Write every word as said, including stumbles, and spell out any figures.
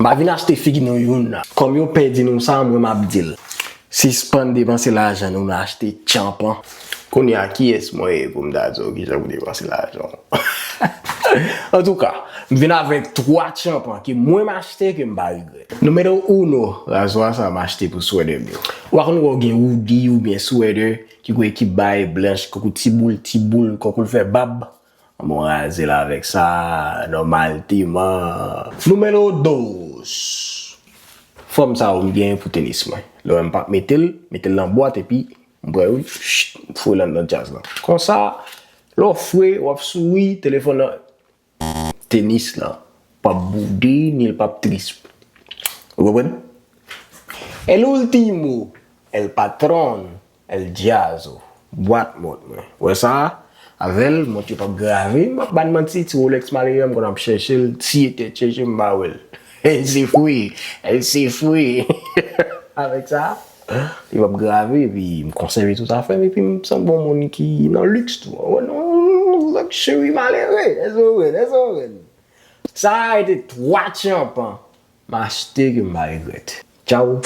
M pa vin achte figi nou youn nan. Kòm yo pè di nou sa, mwen m ap di l. Sispann depanse lajan nou nan achte tchanpan. Kounye a, kiyès mwen ye pou m ta di w kijan pou depanse lajan w? Antouka, m vin avèk twa tchanpan ke mwen m achte ke m pa regrèt. Nimewo uno, razwa sa m achte pou swèdè m yo. Ou pa konn wè w gen woody oubyen swèdè ki gon ekip bay blanch, konkou ti boul, ti boul, konkou l fè bab. Bon, raze l avèk sa, nòmalman. Nimewo douz. Fòm sa yo m genyen pou tenis mwen. Lè w wè m p ap mete l, mete l nan bwat epi m pran youn, ch, m foure l anndan djaz lan. Konsa, lè w fre, w ap souri, telefòn nan, tenis lan p ap boude, ni l p ap tris. Ou konprann? El último, el patrón, el jazz, bwat mont mwen. Wè sa? Avè l, mont yo p ap grave. M ap ba n manti, ti Rolex malere a, m konn ap chèche l, tiye tèt chèche m pa wè l. El se fwe, el se fwe. Avèk sa, li p ap grave, epi m konsève tout afè m, epi m sanble yon moun ki nan liks tou. Wè non, luxury malere, èske w konprann, èske w konprann? Sa a rete twa tchanpan m achte ke m pa regrèt. Tchaw.